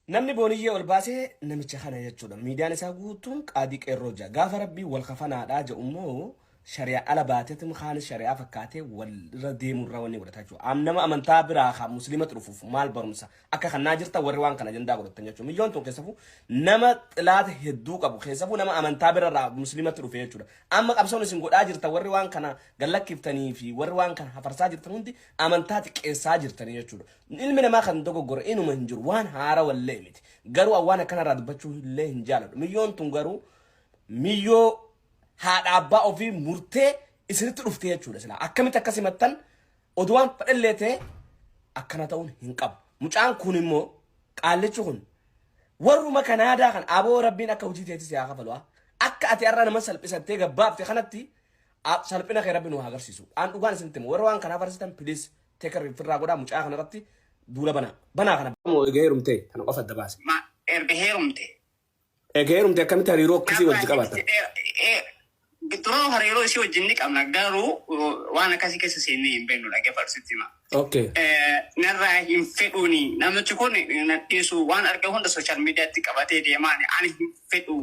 Namni Booniyyee ol baasee namicha kana jechuudha. Miidiyaan isaa guutuun qaadii qeerroo ja'a. Gaafa rabbii wal kafanaadhaa jedhu immoo shari'a ala baateetum kaanis shari'aa fakkaatee wal irra deemurra wanni godhata jechuudha. Am nama amantaa biraa haa musliimatti dhufuuf maal barumsa akka kannaa jirta warri waan kana ajandaa godhatan jechuudha. Miyyoon tun keessafuu nama xilaata hedduu qabu keessafuu nama amantaa birarraa musliimatti dhufe jechuudha. Amma qabsoon isin godhaa jirta warri waan kana gallakkiftanii fi warri waan kana hafarsaa jirtan hundi amantaa xiqqeessaa jirtanii jechuudha. Ilmi namaa kan dogoggore inuma hin jiru waan haara wallee miti. Garuu waan akkanarraa dubbachuu illee hin jaaladhu. Miyyoon tun garuu miyyoo haadha abbaa ofii murtee isinitti dhufte jechuudha silaa. Akkamitti akka simattan oduu waan fedhallee ta'e akkana ta'uun hin qabu. Mucaan kun immoo qaallichi kun warruma Kanaadaa kan aboo rabbiin akka hojii teetti si haa kafalu. Akka ati har'a nama salphisattee gabbaafte kanatti salphina kee rabbi nu haa agarsiisu. Aan dhugaan isinitti himu warra waan kanaa farsitan please take care firraa godhaa mucaa kanarratti duula banaa. Banaa kana. Moo eega heerumte kana qofa adda baase. Ma erga heerumte. Eega heerumte akkamitti hariiroo akkasii wajji qabaatan? Dura hariiroo isii wajjin ni qabna, garuu waan akkasii keessa seennee hin beeknu, dhaggeeffadhu, sitti hima. Okay. Narraa hin fedhuuni, namichi kun na dhiisu, waan arge hunda social mediatti qabatee deemaani, ani hin fedhu.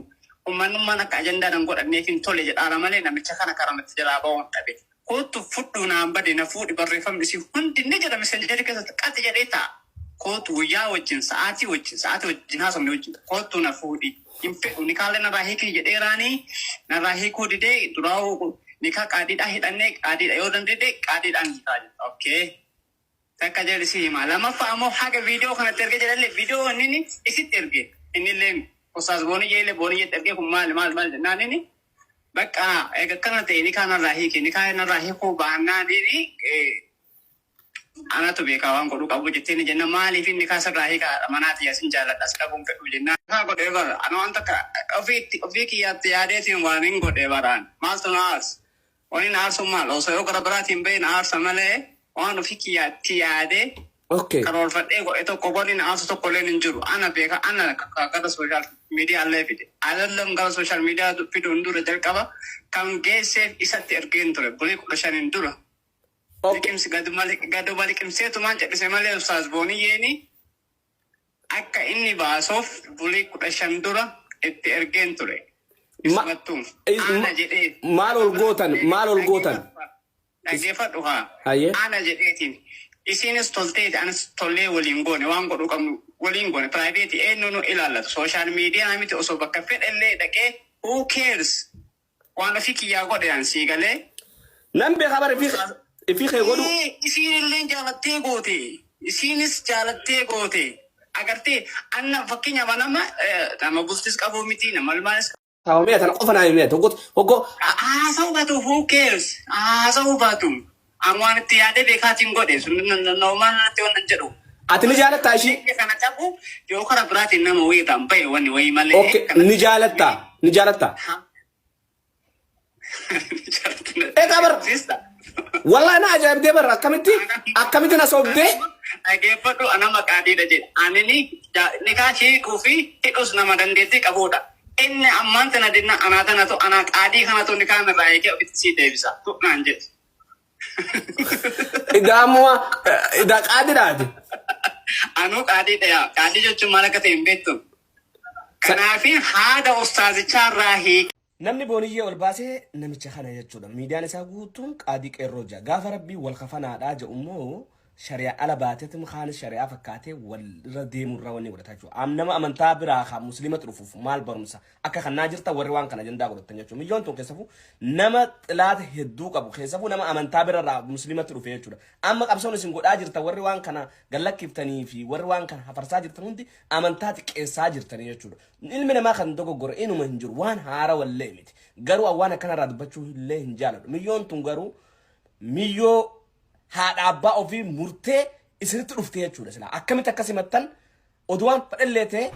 Uummanummaan akka ajandaa nan godhanneef hin tole jedhaara malee namicha kana karamatti jalaa ba'uun dhabe. Kootu fudhu naan bade na fuudhi, barreeffamni isii hundi ni jira Messengerii keessatti qaxi jedhee ta'a. Kootu guyyaa wajjin, sa'aatii wajjin, sa'aatii wajjin haasofne wajjin, kootu na fuudhi. Hin fedhu, nikaalee narraa hiikii jedheeraanii narraa hiikuu didee. Duraa'uu nikaa qaadiidhaa hidhannee, qaadiidha yoo dandeenye qaadiidhaan hiikaa jetta. Okay. Takka jedhi si hima. Lamaffaa ammoo haga viidiyoo kanatti ergee jedhallee viidiyoo inni isitti erge. Innillee Ustaaz Booniyyee illee Booniyyeetti ergee, kun maali maali maali jennaan, inni bakka eega akkana ta'e nikaa narraa hiiki, nikaa narraa hiikuu baannaan inni anatu beekaa waan godhuu qabu jettee ni jenna, maaliif inni nikaa sirraa hiika, haadha manaati asin jaalladha as dhabuun fedhu jennaan. Nikaa godhee bara ana waan takka ofiitti ofii kiyyaatti yaadeetiin waan hin godhee baraan maaltu na aarsa? Wani na aarsu maal? Osoo yoo gara biraatiin bahee na aarsa malee waan ofii kiyyaatti yaadee karoorfadhee godhe tokko wanni na aarsu tokko illee hin jiru. Ana beeka, ana gara social media illee fide. Alallam gara social media fiduun dura jalqaba kan geesseef isatti ergeen ture bulii 15n dura. Liqimsi gaduma liqimseetumaan jedhise malee Ustaaz Booniyyeeni akka inni baasuuf bulii 15 dura itti ergeen ture. Isumattuu. Ana jedhee. Maal ol gootan? Maal ol gootan? Dhaggeeffadhu haa. Hayyee. Ana jedheetiin. Isiinis tolteeti, anis tollee waliin goone, waan godhuu qabnu waliin goone, private eenyu nu ilaallatu, social media miti, osoo bakka fedhellee dhaqee who cares, waan ofii kiyyaa godhe an sii galee. Nan beekaa bara ifii kee godhu. Isiin illee jaalattee goote. Isiinis jaalattee goote. Agartee, anna fakkeenyaaf nama nama bultis qabu miti, nama ilmaanis Taa'umee tana qofa naa himee tokko tokko. Haasa'uu baatu, who cares, haasa'uu baatu, an waan itti yaadee beekaatiin godhe sun normal natti waan jedhu. Ati ni jaalattaa ishii? Biyya kana cabu yoo karaa biraatiin nama wayii irraan bahe wanni wayii malee. Okay, ni jaalattaa? Ni jaalattaa? Egaa bar wallahi na ajaa'ibdee bar akkamitti akkamitti na sobdee. Dhaggeeffadhu, ana maqaadiidha jedhe. Ani ni nikaa hiikuu fi hidhus nama dandeettii qabudha. Inni ammaan tana dinna anaa tanatu anaa qaadii kanatu nikaa irraa hiikee ofitti sii deebisa. Tuqnaan jedhe. Idaa ammoo idaa qaadiidhaati. Anuu qaadiidha yaa. Qaadii jechuun maal akka ta'e hin beektu. Kanaaf haada ustaazichaa irraa hiike. Namni Booniyyee ol baasee namicha kana jechuudha. Miidiyaan isaa guutuun qaadii qeerroo ja'a. Gaafa rabbii wal kafanaadhaa jedhu immoo shari'a ala baateetum kaanis shari'aa fakkaatee wal irra deemurra wanni godhata jechuudha. Am nama amantaa biraa haa musliimatti dhufuuf maal barumsa akka kannaa jirta warri waan kana ajandaa godhatan jechuudha. Miyyoon tun keessafuu nama xilaata hedduu qabu keessafuu nama amantaa birarraa musliimatti dhufe jechuudha. Amma qabsoon isin godhaa jirta warri waan kana gallakkiftanii fi warri waan kana hafarsaa jirtan hundi amantaa xiqqeessaa jirtanii jechuudha. Ilmi namaa kan dogoggore inuma hin jiru waan haara wallee miti. Garuu waan akkanarraa dubbachuu illee hin jaaladhu. Miyyoon tun garuu miyyoo haadha abbaa ofii murtee isinitti dhufte jechuudha silaa. Akkamitti akka simattan oduu waan fedhallee ta'e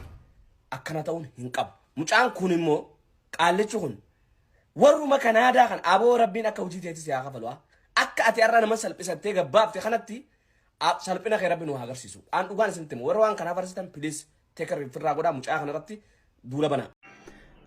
akkana ta'uun hin qabu. Mucaan kun immoo qaallichi kun warruma Kanaadaa kan aboo rabbiin akka hojii teetti si haa kafalu. Akka ati har'a nama salphisattee gabbaafte kanatti salphina kee rabbi nu haa agarsiisu. Aan dhugaan isinitti himu warra waan kanaa farsitan please take care firraa godhaa mucaa kanarratti duula banaa.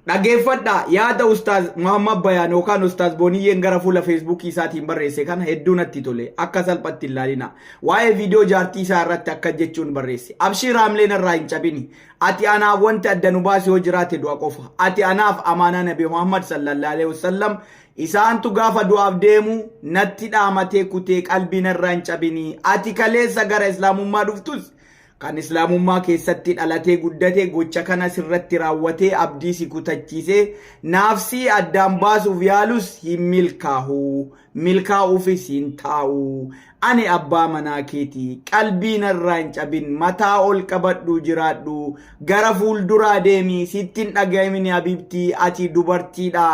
Dhageeffadhaa, yaada Ustaaz Muhammad Bayaan yookaan Ustaaz Booniyyeen gara fuula Feesbuukii isaatiin barreesse kana hedduu natti tole. Akka salphatti hin laalina. Waa'ee viidiyoo jaartii isaa irratti akka jechuun barreesse. Abshiir, haamlee narraa hin cabini. Ati anaaf wanti adda nu baase yoo jiraate du'a qofa. Ati anaaf amaanaa Nabi Muhammad sallallahu alaihi wasallam isaantu gaafa du'aaf deemu natti dhaamatee kutee, qalbii narraa hin cabini. Ati kaleessa gara Islaamummaa dhuftus, kan Islaamummaa keessatti dhalatee guddate gocha kana sirratti raawwatee abdii si kutachiisee naafsii addaan baasuuf yaalus hin milkaahu. Milkaa'uufis hin taa'u. Ani abbaa manaa keeti. Qalbii narraa hin cabin. Mataa ol qabadhu, jiraadhu. Gara fuulduraa deemi. Sitti hin dhaga'amini habiibtii. Ati dubartiidha.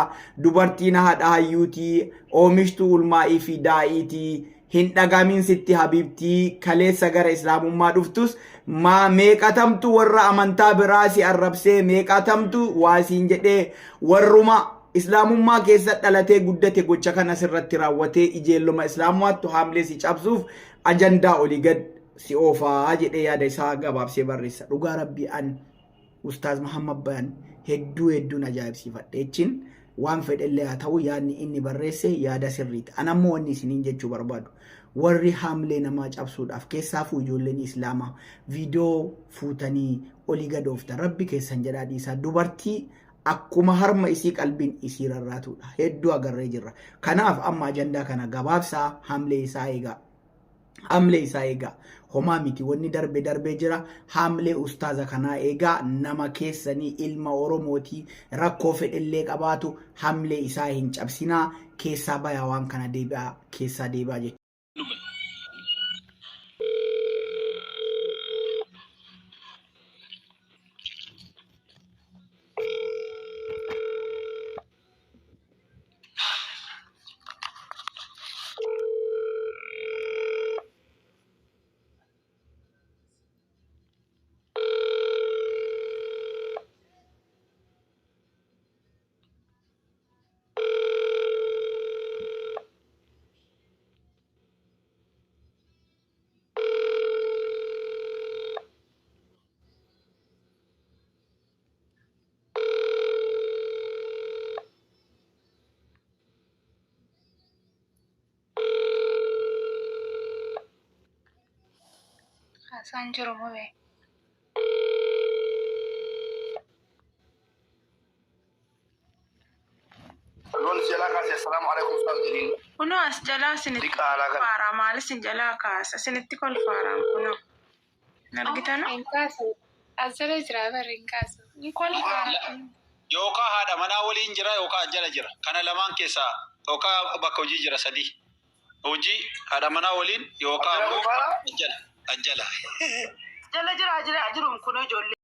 Dubartiin haadha hayyuuti. Oomishtuu ulmaa'ii fi daa'iiti. Hin dhagamin sitti habiibtii, kaleessa gara Islaamummaa dhuftus maa meeqatamtu warra amantaa biraa si arrabsee, meeqatamtu waa siin jedhee, warruma Islaamummaa keessa dhalatee guddate gocha kana sirratti raawwatee ijeelloma Islaamummaattu haamlee si cabsuuf ajandaa olii gad si oofaa jedhee yaada isaa gabaabsee barreessa. Dhugaa Rabbii, an Ustaaz Muhammad Bayan hedduu hedduun ajaa'ibsiifadhe jechiin, waan fedhellee haa ta'u, yaadni inni barreesse yaada sirriiti. An ammoo wanni isiniin jechuu barbaadu, warri haamlee namaa cabsuudhaaf, keessaafuu ijoolleen Islaamaa, viidiyoo fuutanii olii gad ooftan, Rabbi keessan jedhaa dhiisaa. Dubartii akkuma harma isii qalbiin isii rarraatudha. Hedduu agarree jirra. Kanaaf amma ajandaa kana gabaabsaa, haamlee isaa eegaa. Haamlee isaa eegaa. Homaa miti, wanni darbe darbee jira. Haamlee ustaaza kanaa eegaa, nama keessanii, ilma Oromootii, rakkoo fedhellee qabaatu haamlee isaa hin cabsinaa. Keessaa bayaa, waan kana deebi'aa, keessaa deebi'aa jechuudha. Haasaan jiru mube. Loon si jalaa kaase, assalaamu alaikum ustaaz jedhiin. Kunoo as jalaa isinitti Diqaalaa kana. kolfaaraa, maal isin jalaa kaasa, isinitti kolfaaraan kunoo. Hin argitanu? Hin kaasu. As jala jira barri, hin kaasu. Hin kolfaara. Yookaan haadha manaa waliin jira yookaan jala jira. Kana lamaan keessaa, yookaan bakka hojii jira sadii. Hojii, haadha manaa waliin yookaan Ajjala ammoo kolfaara? ajjala. Ajjala. Jala jiraa jira jiruun kunoo ijoollee.